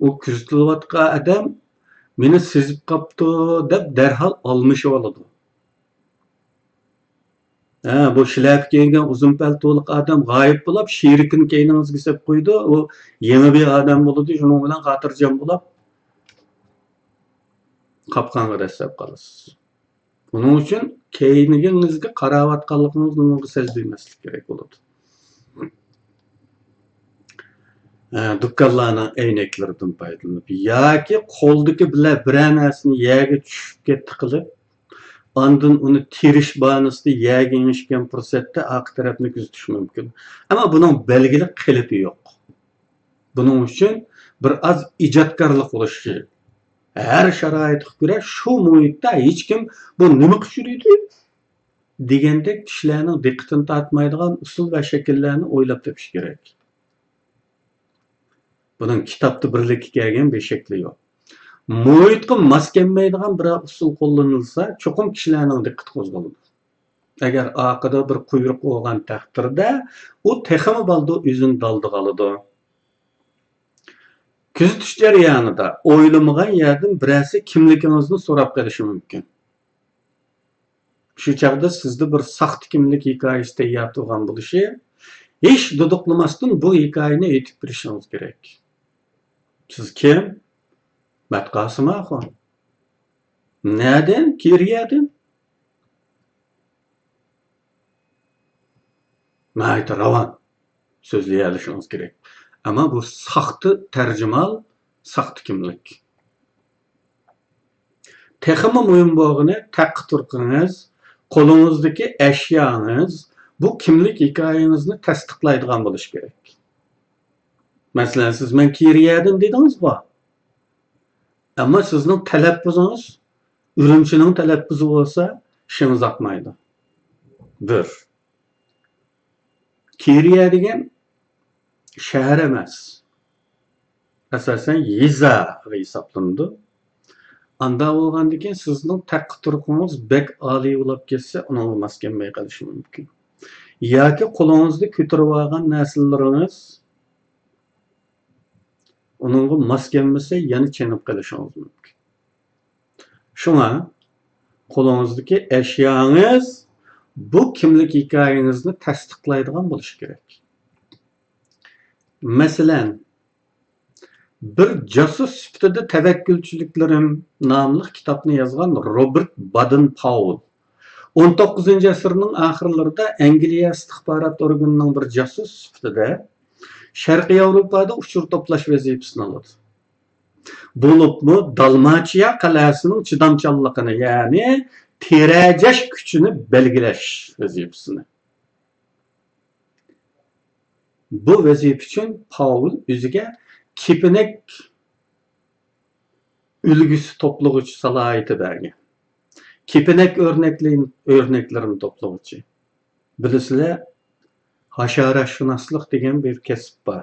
ئۇ كۆزىتىلىۋاتقان ئادەم مېنى سېزىپ قاپتۇ دەپ دەرھال ئالمىشىۋالىدۇ. ھە، بۇ شىلەپە كىيگەن ئۇزۇن پەلتولۇق ئادەم غايىب بولاپ، شېرىكىنى كەينىڭىزگە سېلىپ قويىدۇ. ئۇ يېڭى بىر ئادەم بولىدۇ، شۇنىڭ بىلەن خاتىرجەم بولاپ، قاپقانغا دەسسەپ قالىسىز. بۇنىڭ ئۈچۈن كەينىڭىزگە قاراۋاتقانلىقىڭىزنى ئۇنىڭغا سەزدۈرمەسلىك كېرەك بولىدۇ. ھە، دۇكانلارنىڭ ئەينەكلىرىدىن پايدىلىنىپ ياكى قولدىكى بىلە بىرەر نەرسىنى يەرگە چۈشۈپكە تىقىلىپ، ئاندىن ئۇنى تېرىش باھانىسىدە يەرگە ئېڭىشكەن پۇرسەتتە ئارقا تەرەپنى كۆزىتىش مۇمكىن. ئەمما بۇنىڭ بەلگىلىك قېلىپى يوق. بۇنىڭ ئۈچۈن بىر ئاز ئىجادكارلىق بولۇشى، ھەر شارائىتقا كۆرە شۇ مۇھىتتا ھېچكىم بۇ نېمە قىلىپ يۈرىدۇ دېگەندەك كىشىلەرنىڭ دىققىتىنى تارتمايدىغان ئۇسۇل ۋە شەكىللەرنى ئويلاپ تېپىش كېرەك. بۇنىڭ كىتابتا بىرلىككە كەلگەن بىر شەكلى يوق. مۇھىتقا ماس كەلمەيدىغان بىرەر ئۇسۇل قوللىنىلسا، چوقۇم كىشىلەرنىڭ دىققىتى قوزغىلىدۇ. ئەگەر ئارقىدا بىر قۇيرۇق بولغان تەقدىردە، ئۇ تېخىمۇ بالدۇر ئۆزىنى دالدىغا ئالىدۇ. كۆزىتىش جەريانىدا ئويلىمىغان يەردىن بىرەرسى كىملىكىڭىزنى سوراپ قېلىشى مۇمكىن. شۇ چاغدا سىزدە بىر ساختا كىملىك ھېكايىسى تەييار تۇرغان بولۇشى، ھېچ دۇدۇقلىماستىن بۇ ھېكايىنى ئېيتىپ بېرىشىڭىز كېرەك. سىز كىم؟ مەتقاسىم ئاخۇن. نەدىن؟ كىرىيەدىن. ناھايىتى راۋان سۆزلىيەلىشىڭىز كېرەك. ئەمما بۇ ساختا تەرجىمىھال، ساختا كىملىك. تېخىمۇ مۇھىم بولغىنى، تەققە تۇرقىڭىز، قولىڭىزدىكى ئەشياڭىز بۇ كىملىك ھېكايىڭىزنى تەستىقلايدىغان بولۇشى كېرەك. مەسىلەن، سىز «مەن كىرىيەدىن» دېدىڭىزغۇ؟ ئەمما سىزنىڭ تەلەپپۇزىڭىز ئۈرۈمچىنىڭ تەلەپپۇزى بولسا، ئىشىڭىز ئاقمايدۇ. بىر. كىرىيە دېگەن شەھەر ئەمەس. ئاساسەن يېزا ھېسابلىنىدۇ. ئاندا بولغاندىكىن سىزنىڭ تەققە تۇرقىڭىز بەك ئالىي بولاپ كەتسە، ئۇنىڭغا ماس كەلمەي قېلىشى مۇمكىن. ياكى قولىڭىزدا كۆتۈرۈۋالغان نەرسىلىرىڭىز ئۇنىڭغا ماس كەلمىسە، يەنە چېنىپ قېلىشىڭىز مۇمكىن. شۇڭا قولىڭىزدىكى ئەشياڭىز بۇ كىملىك ھېكايىڭىزنى تەستىقلايدىغان بولۇشى كېرەك. مەسىلەن، بىر جاسۇس سۈپىتىدە تەۋەككۈلچىلىكلىرىم ناملىق كىتابنى يازغان روبېرت بادېن پاۋېل ئون توققۇزىنچى ئەسىرنىڭ ئاخىرلىرىدا ئەنگلىيە ئىستىخبارات ئورگىنىنىڭ بىر جاسۇسى سۈپىتىدە شەرقىي ياۋروپادا ئۇچۇر توپلاش ۋەزىپىسىنى ئالىدۇ. بولۇپمۇ دالماچىيا قەلئەسىنىڭ چىدامچانلىقىنى، يەنى تىرەجەش كۈچىنى بەلگىلەش ۋەزىپىسىنى. بۇ ۋەزىپە ئۈچۈن پاۋېل ئۆزىگە كېپىنەك ئۈلگىسى توپلىغۇچى سالاھىيىتى بەرگەن. كېپىنەك ئۆرنەكلىرىنى، ئۆرنەكلىرىنى توپلىغۇچى. بىلىسىلەر، ھاشاراتشۇناسلىق دېگەن بىر كەسىپ بار.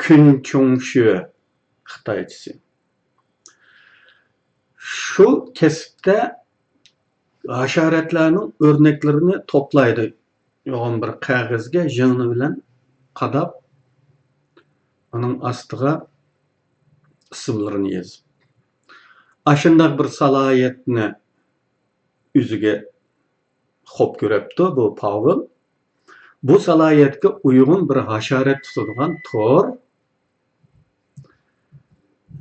كۈن چۇڭشۈ خىتايچىسى. شۇ كەسىپتە ھاشاراتلارنىڭ ئۆرنەكلىرىنى توپلايدۇ. يوغان بىر قەغەزگە يىڭنە بىلەن قاداپ، ئۇنىڭ ئاستىغا ئىسىملىرىنى يېزىپ. ئاشۇنداق بىر سالاھىيەتنى ئۆزىگە خوپ كۆرۈپتۇ بۇ پاۋېل. بۇ سالاھىيەتكە ئۇيغۇن بىر ھاشارات تۇتىدىغان تور،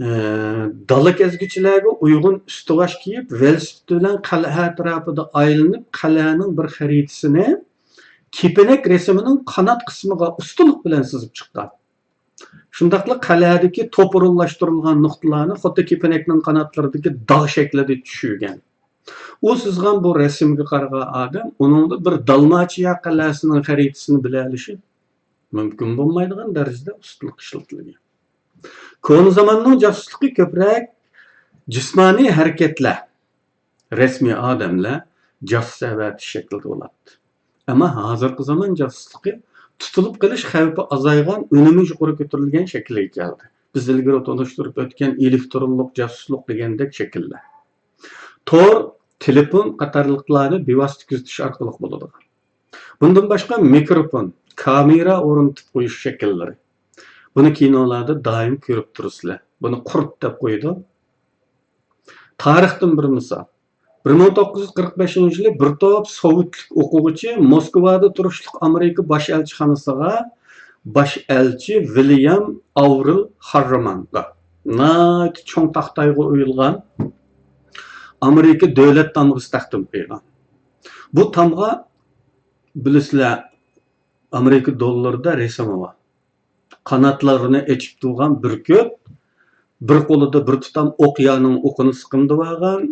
ئى، دالا كەزگۈچىلەرگە ئۇيغۇن ئۈستىۋاش كىيىپ، ۋېلىسىپىتى بىلەن قەلئە ئەتراپىدا ئايلىنىپ، قەلئەنىڭ بىر خەرىتىسىنى كېپىنەك رەسىمىنىڭ قانات قىسمىغا ئۇستىلىق بىلەن سىزىپ چىققان. شۇنداقلا قەلئەدىكى توپ ئورۇنلاشتۇرۇلغان نۇقتىلارنى خۇددى كېپىنەكنىڭ قاناتلىرىدىكى داغ شەكلىدە چۈشۈرگەن. ئۇ سىزغان بۇ رەسىمگە قارىغان ئادەم ئۇنىڭدا بىر دالماچىيا قەلئەسىنىڭ خەرىتىسىنى بىلەلىشى مۇمكىن بولمايدىغان دەرىجىدە ئۇستىلىق ئىشلىتىلگەن. كونا زاماننىڭ جاسۇسلۇقى كۆپرەك جىسمانىي ھەرىكەتلەر، رەسمىي ئادەملەر جاسۇس ئەۋەتىش شەكلىدە بولاتتى. ئەمما ھازىرقى زامان جاسۇسلۇقى تۇتۇلۇپ قېلىش خەۋپى ئازايغان، ئۈنۈمى يۇقىرى كۆتۈرۈلگەن شەكىلگە كەلدى. بىز ئىلگىرى تونۇشتۇرۇپ ئۆتكەن ئېلېكترونلۇق جاسۇسلۇق دېگەندەك شەكىللەر. تور، تېلېفون قاتارلىقلارنى بىۋاسىتە كۆزىتىش ئارقىلىق بولىدىغان. بۇندىن باشقا مىكروفون، كامېرا ئورنىتىپ قويۇش شەكىللىرى. بۇنى كىنولاردا دائىم كۆرۈپ تۇرىسىلەر. بۇنى قۇرت دەپ قويىدۇ. تارىختىن بىر مىسال. بىر مىڭ توققۇز يۈز قىرىق بەشىنچى يىلى بىر توپ سوۋېتلىك ئوقۇغۇچى موسكۋادا تۇرۇشلۇق ئامېرىكا باش ئەلچىخانىسىغا باش ئەلچى ۋىليام ئاۋرېل خاررىمانغا ناھايىتى چوڭ تاختايغا ئويۇلغان ئامېرىكا دۆلەت تامغىسى تەقدىم قىلغان. بۇ تامغا، بىلىسىلەر، ئامېرىكا دوللىرىدا رەسىمى بار. قاناتلىرىنى ئېچىپ تۇرغان بۈركۈت، بىر قولىدا بىر تۇتام ئوقيانىڭ ئوقىنى سىقىمدىۋالغان،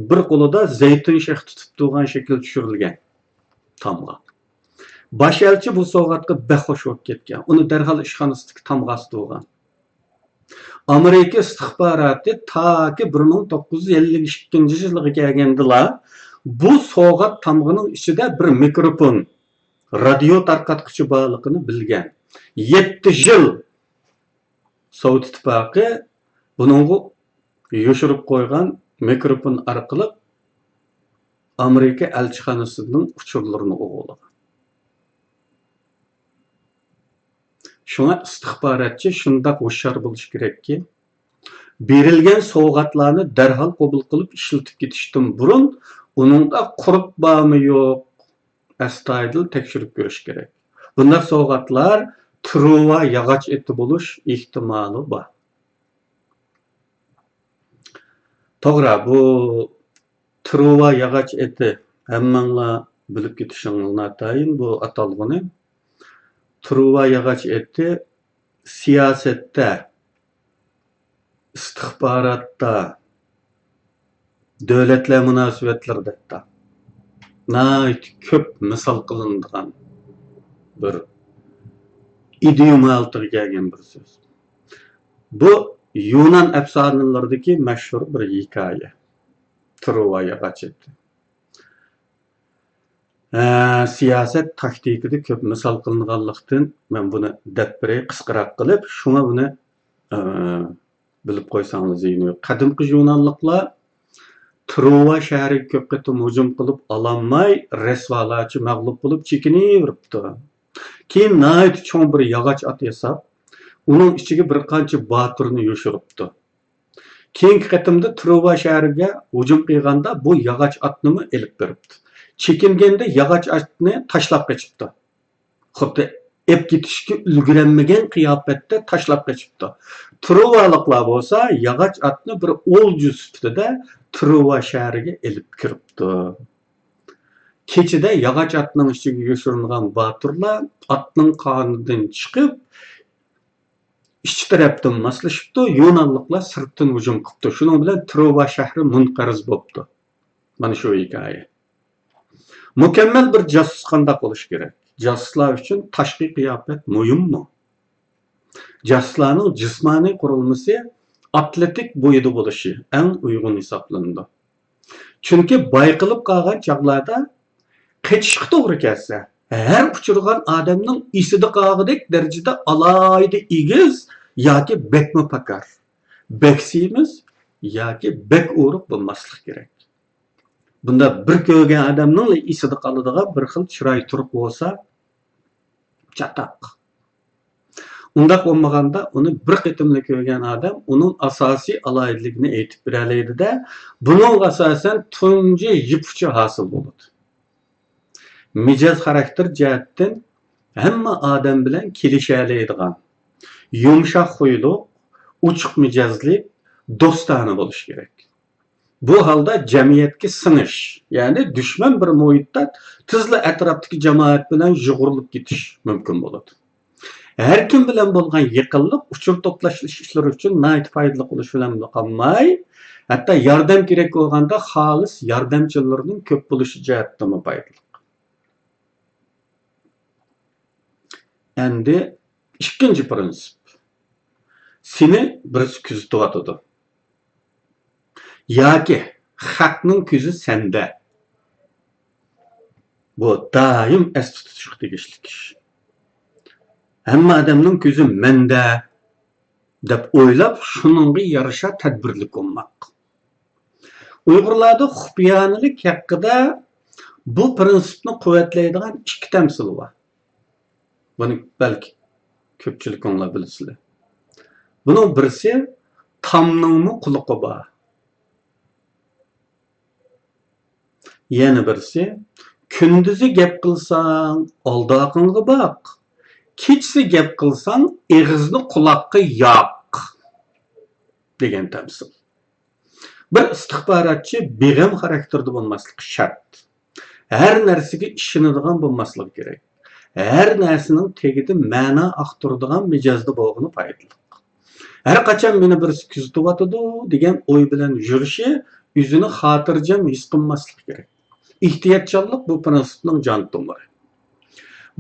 بىر قولىدا زەيتۇن شېخى تۇتۇپ تۇرغان شەكىل چۈشۈرۈلگەن تامغا. باش ئەلچى بۇ سوۋغاتقا بەك خوش بولۇپ كەتكەن. ئۇنى دەرھال ئىشخانىسىدىكى تامغا ئاستۇرغان. ئامېرىكا ئىستىخباراتى تاكى بىر مىڭ توققۇز يۈز ئەللىك ئىككىنچى يىلىغا كەلگەندىلا بۇ سوۋغات تامغىنىڭ ئىچىدە بىر مىكروفون، رادىيو تارقاتقۇچى بارلىقىنى بىلگەن. يەتتە يىل سوۋېت ئىتتىپاقى بۇنىڭغا يوشۇرۇپ قويغان مىكروفون ئارقىلىق ئامېرىكا ئەلچىخانىسىنىڭ ئۇچۇرلىرىنى ئوغرىلىغان. شۇڭا ئىستىخباراتچى شۇنداق ھوشيار بولۇشى كېرەككى، بېرىلگەن سوۋغاتلارنى دەرھال قوبۇل قىلىپ ئىشلىتىپ كېتىشتىن بۇرۇن ئۇنىڭدا قۇرت بارمۇ يوق، ئەستايىدىل تەكشۈرۈپ كۆرۈش كېرەك. بۇنداق سوۋغاتلار تۇرۇۋا ياغاچ ئېتى بولۇش ئېھتىمالى بار. توغرا، بۇ ترۇۋا ياغاچ ئېتى، ھەممەڭلار بىلىپ كېتىشىڭلار ناتايىن بۇ ئاتالغۇنى. ترۇۋا ياغاچ ئېتى سىياسەتتە، ئىستىخباراتتا، دۆلەتلەر مۇناسىۋەتلىرىدە ھەتتا ناھايىتى كۆپ مىسال قىلىنىدىغان بىر ئىدىيوم ھالىتىگە كەلگەن بىر سۆز. بۇ يۇنان ئەپسانىلىرىدىكى مەشھۇر بىر ھېكايە. ترۇۋا ياغاچ ئېتى. ھە، سىياسەت تاكتىكىدا كۆپ مىسال قىلىنغانلىقتىن، مەن بۇنى دەپ بېرەي قىسقىراق قىلىپ، شۇڭا بۇنى، ئە، بىلىپ قويساڭلار زىيىنى يوق. قەدىمكى يۇنانلىقلار تروۋا شەھىرىگە كۆپ قېتىم ھۇجۇم قىلىپ ئالالماي، رەسۋالارچە مەغلۇپ بولۇپ چېكىنىۋېرىپتۇ. كېيىن ناھايىتى چوڭ بىر ياغاچ ئات ياساپ، ئۇنىڭ ئىچىگە بىر قانچە باتۇرنى يوشۇرۇپتۇ. كېيىنكى قېتىمدا تروۋا شەھىرىگە ھۇجۇم قىلغاندا بۇ ياغاچ ئاتنىمۇ ئېلىپ بېرىپتۇ. چېكىنگەندە ياغاچ ئاتنى تاشلاپ قېچىپتۇ. خۇددى ئېپ كېتىشكە ئۈلگۈرەلمىگەن قىياپەتتە تاشلاپ قېچىپتۇ. تروۋالىقلار بولسا ياغاچ ئاتنى بىر ئولجا سۈپىتىدە تروۋا شەھىرىگە ئېلىپ كىرىپتۇ. كېچىدە ياغاچ ئاتنىڭ ئىچىگە يوشۇرۇنغان باتۇرلار ئاتنىڭ قانىدىن چىقىپ، ئىچ تەرەپتىن ماسلىشىپتۇ، يۇنانلىقلار سىرتتىن ھۇجۇم قىپتۇ. شۇنىڭ بىلەن تروۋا شەھىرى مۇنقەرز بوپتۇ. مانا شۇ ھېكايە. مۇكەممەل بىر جاسۇس قانداق بولۇشى كېرەك؟ جاسۇسلار ئۈچۈن تاشقى قىياپەت مۇھىممۇ؟ جاسۇسلارنىڭ جىسمانىي قۇرۇلمىسى ئاتلېتىك بويىدا بولۇشى ئەڭ ئۇيغۇن ھېسابلىنىدۇ. چۈنكى بايقىلىپ قالغان چاغلاردا قېچىشقا توغرا كەلسە، ھەر ئۇچرىغان ئادەمنىڭ ئېسىدە قالغۇدەك دەرىجىدە ئالاھىدە ئېگىز ياكى بەكمۇ پاكار، بەك سېمىز ياكى بەك ئورۇق بولماسلىق كېرەك. بۇنداق بىر كۆرگەن ئادەمنىڭلا ئېسىدە قالىدىغان بىر خىل چىراي تۇرقى بولسا چاتاق. ئۇنداق بولمىغاندا، ئۇنى بىر قېتىملا كۆرگەن ئادەم ئۇنىڭ ئاساسىي ئالاھىدىلىكىنى ئېيتىپ بېرەلەيدۇ-دە، بۇنىڭغا ئاساسەن تۇنجى يىپ ئۇچى ھاسىل بولىدۇ. مىجەز خاراكتېر جەھەتتىن ھەممە ئادەم بىلەن كېلىشەلەيدىغان، يۇمشاق خۇيلۇق، ئوچۇق مىجەزلىك، دوستانە بولۇشى كېرەك. بۇ ھالدا جەمئىيەتكە سىڭىش، يەنى دۈشمەن بىر مۇھىتتا تېزلا ئەتراپتىكى جامائەت بىلەن يۇغۇرۇلۇپ كېتىش مۇمكىن بولىدۇ. ھەر كىم بىلەن بولغان يېقىنلىق ئۇچۇر توپلاش ئىشلىرى ئۈچۈن ناھايىتى پايدىلىق بولۇش بىلەنلا قالماي، ھەتتا ياردەم كېرەك بولغاندا خالىس ياردەمچىلىرىنىڭ كۆپ بولۇشى جەھەتتىنمۇ پايدىلىق. ئەمدى ئىككىنچى پىرىنسىپ. سېنى بىرسى كۆزىتىۋاتىدۇ. ياكى خەقنىڭ كۆزى سەندە. بۇ دائىم ئەستە تۇتۇشقا تېگىشلىك ئىش. ھەممە ئادەمنىڭ كۆزى مەندە دەپ ئويلاپ، شۇنىڭغا يارىشا تەدبىرلىك بولماق. ئۇيغۇرلاردا خۇپىيانىلىك ھەققىدە بۇ پىرىنسىپنى قۇۋۋەتلەيدىغان ئىككى تەمسىل بار. بۇنى بەلكى كۆپچىلىكىڭلار بىلىسىلەر. بۇنىڭ بىرسى تامنىڭمۇ قۇلىقى بار. يەنە بىرسى، كۈندۈزى گەپ قىلساڭ، ئالداقىڭغا باق، كېچىسى گەپ قىلساڭ، ئېغىزنى قۇلاققا ياق، دېگەن تەمسىل. بىر ئىستىخباراتچى بىغەم خاراكتېردا بولماسلىقى شەرت. ھەر نەرسىگە ئىشىنىدىغان بولماسلىقى كېرەك. ھەر نەرسىنىڭ تېگىدە مەنا ئاختۇرىدىغان مىجەزدە بولغىنى پايدىلىق. ھەر قاچان مېنى بىرسى كۆزىتىۋاتىدۇ دېگەن ئوي بىلەن يۈرۈشى، ئۆزىنى خاتىرجەم ھېس قىلماسلىقى كېرەك. ئېھتىياتچانلىق بۇ پىرىنسىپنىڭ جان تومۇرى.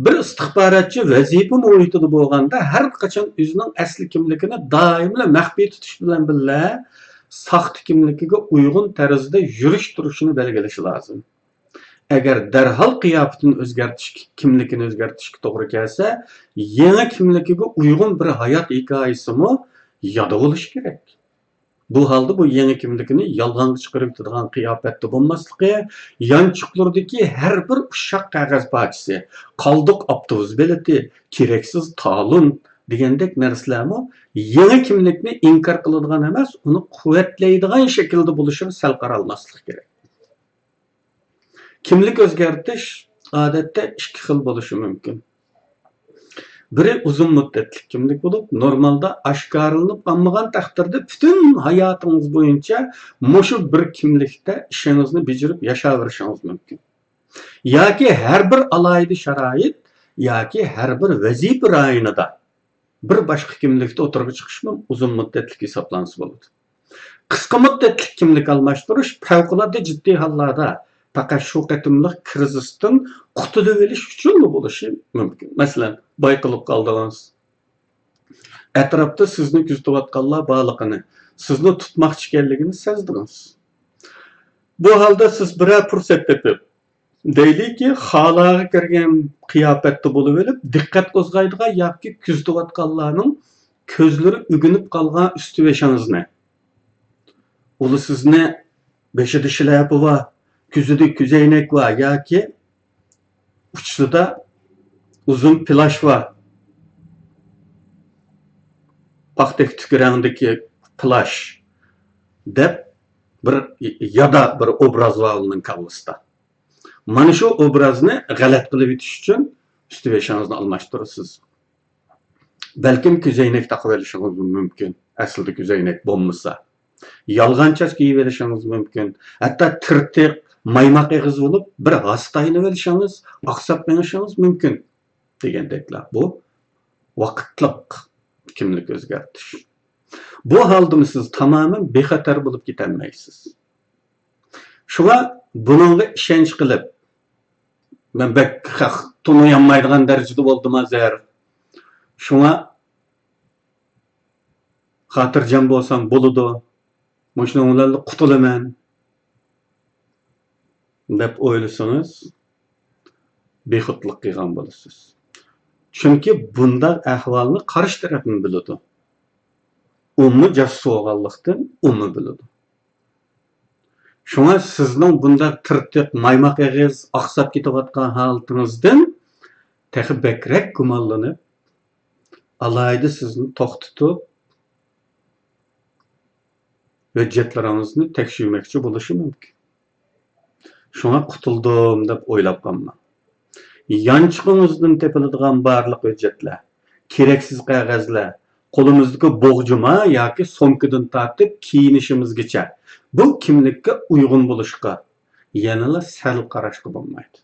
بىر ئىستىخباراتچى ۋەزىپە مۇھىتىدا بولغاندا، ھەر قاچان ئۆزىنىڭ ئەسلى كىملىكىنى دائىملا مەخپىي تۇتۇش بىلەن بىللە، ساختا كىملىكىگە ئۇيغۇن تەرزدە يۈرۈش تۇرۇشىنى بەلگىلىشى لازىم. ئەگەر دەرھال قىياپىتىنى ئۆزگەرتىش، كىملىكىنى ئۆزگەرتىشكە توغرا كەلسە، يېڭى كىملىكىگە ئۇيغۇن بىر ھايات ھېكايىسىمۇ يادا بولۇشى كېرەك. بۇ ھالدا بۇ يېڭى كىملىكىنى يالغانغا چىقىرىۋېتىدىغان قىياپەتتە بولماسلىقى، يانچۇقلىرىدىكى ھەر بىر ئۇششاق قەغەز پارچىسى، قالدۇق ئاپتوبۇس بېلىتى، كېرەكسىز تالون دېگەندەك نەرسىلەرمۇ يېڭى كىملىكنى ئىنكار قىلىدىغان ئەمەس، ئۇنى قۇۋۋەتلەيدىغان شەكىلدە بولۇشىغا سەل قارالماسلىق كېرەك. كىملىك ئۆزگەرتىش ئادەتتە ئىككى خىل بولۇشى مۇمكىن. بىرى ئۇزۇن مۇددەتلىك كىملىك بولۇپ، نورمالدا ئاشكارىلىنىپ قالمىغان تەقدىردە پۈتۈن ھاياتىڭىز بويىچە مۇشۇ بىر كىملىكتە ئىشىڭىزنى بېجىرىپ ياشاۋېرىشىڭىز مۇمكىن. ياكى ھەر بىر ئالاھىدە شارائىت ياكى ھەر بىر ۋەزىپە رايونىدا بىر باشقا كىملىكتە ئوتتۇرىغا چىقىشمۇ ئۇزۇن مۇددەتلىك ھېسابلانسا بولىدۇ. قىسقا مۇددەتلىك كىملىك ئالماشتۇرۇش پەۋقۇلئاددە جىددىي ھاللاردا پەقەت شۇ قېتىملىق كىرىزىستىن قۇتۇلۇۋېلىش ئۈچۈنلا بولۇشى مۇمكىن. مەسىلەن، بايقىلىپ قالدىڭىز. ئەتراپتا سىزنى كۆزىتىۋاتقانلار بارلىقىنى، سىزنى تۇتماقچى ئىكەنلىكىنى سەزدىڭىز. بۇ ھالدا سىز بىرەر پۇرسەت تېپىپ، دەيلىكى، خالىغا كىرگەن قىياپەتتە بولۇۋېلىپ، دىققەت قوزغايدىغان ياكى كۆزىتىۋاتقانلارنىڭ كۆزلىرى ئۆگىنىپ قالغان ئۈستىۋېشىڭىزنى، ئۇلار سىزنى بېشىدا شىلەپە بار، كۆزىدە كۆزەينەك بار ياكى ئۇچىسىدا ئۇزۇن پىلاش بار، پاختەك تۈكى رەڭدىكى پىلاش دەپ بىر يادا بىر ئوبراز بار ئۇنىڭ كاللىسىدا. مانا شۇ ئوبرازنى غەلەت قىلىۋېتىش ئۈچۈن ئۈستى بېشىڭىزنى ئالماشتۇرىسىز. بەلكىم كۆزەينەك تاقىۋېلىشىڭىز مۇمكىن، ئەسلىدە كۆزەينەك بولمىسا. يالغان چاچ كىيىۋېلىشىڭىز مۇمكىن. ھەتتا تىرتىق، مايماق ئېغىز بولۇپ، بىر ھاسا تايىنىۋېلىشىڭىز، ئاقساپ مېڭىشىڭىز مۇمكىن دېگەندەكلا. بۇ ۋاقىتلىق كىملىك ئۆزگەرتىش. بۇ ھالدىمۇ سىز تامامەن بىخەتەر بولۇپ كېتەلمەيسىز. شۇڭا بۇنىڭغا ئىشەنچ قىلىپ، مەن بەك خەق تونۇيالمايدىغان دەرىجىدە بولدۇم ھازىر. شۇڭا خاتىرجەم بولسام بولىدۇ، مۇشۇنىڭ بىلەن قۇتۇلىمەن دەپ ئويلىسىڭىز، بىخۇدلۇق قىلغان بولىسىز. چۈنكى بۇنداق ئەھۋالنى قارشى تەرەپمۇ بىلىدۇ. ئۇمۇ جاسۇس بولغانلىقتىن، ئۇمۇ بىلىدۇ. شۇڭا سىزنىڭ بۇنداق تىرتىق، مايماق ئېغىز، ئاقساپ كېتىۋاتقان ھالىتىڭىزدىن تېخى بەكرەك گۇمانلىنىپ، ئالاھىدە سىزنى توختىتىپ، ھۆججەتلىرىڭىزنى تەكشۈرمەكچى بولۇشى مۇمكىن. شۇڭا قۇتۇلدۇم دەپ ئويلاپ قالماڭ. يانچۇقىڭىزدىن تېپىلىدىغان بارلىق ھۆججەتلەر، كېرەكسىز قەغەزلەر، قولىمىزدىكى بوغجىما ياكى سومكىدىن تارتىپ كىيىنىشىمىزگىچە بۇ كىملىككە ئۇيغۇن بولۇشقا يەنىلا سەل قاراشقا بولمايدۇ.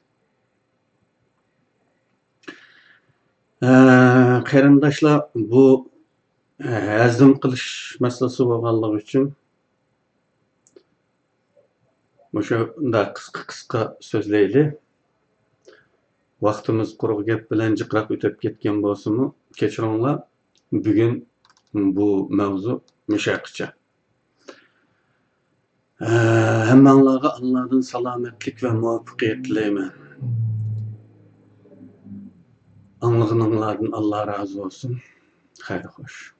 ئە، قېرىنداشلار، بۇ ھەزىم قىلىش مەسىلىسى بولغانلىقى ئۈچۈن مۇشۇنداق قىسقا-قىسقا سۆزلەيلى. ۋاقتىمىز قۇرۇق گەپ بىلەن جىقراق ئۆتۈپ كەتكەن بولسىمۇ، كەچۈرۈڭلار، بۈگۈن بۇ مەۋزۇ مۇشۇ يەرگىچە. ھەممەڭلارغا ئاللادىن سالامەتلىك ۋە مۇۋەپپەقىيەت تىلەيمەن. ئاڭلىغىنىڭلاردىن ئاللا رازى بولسۇن. خەير خوش.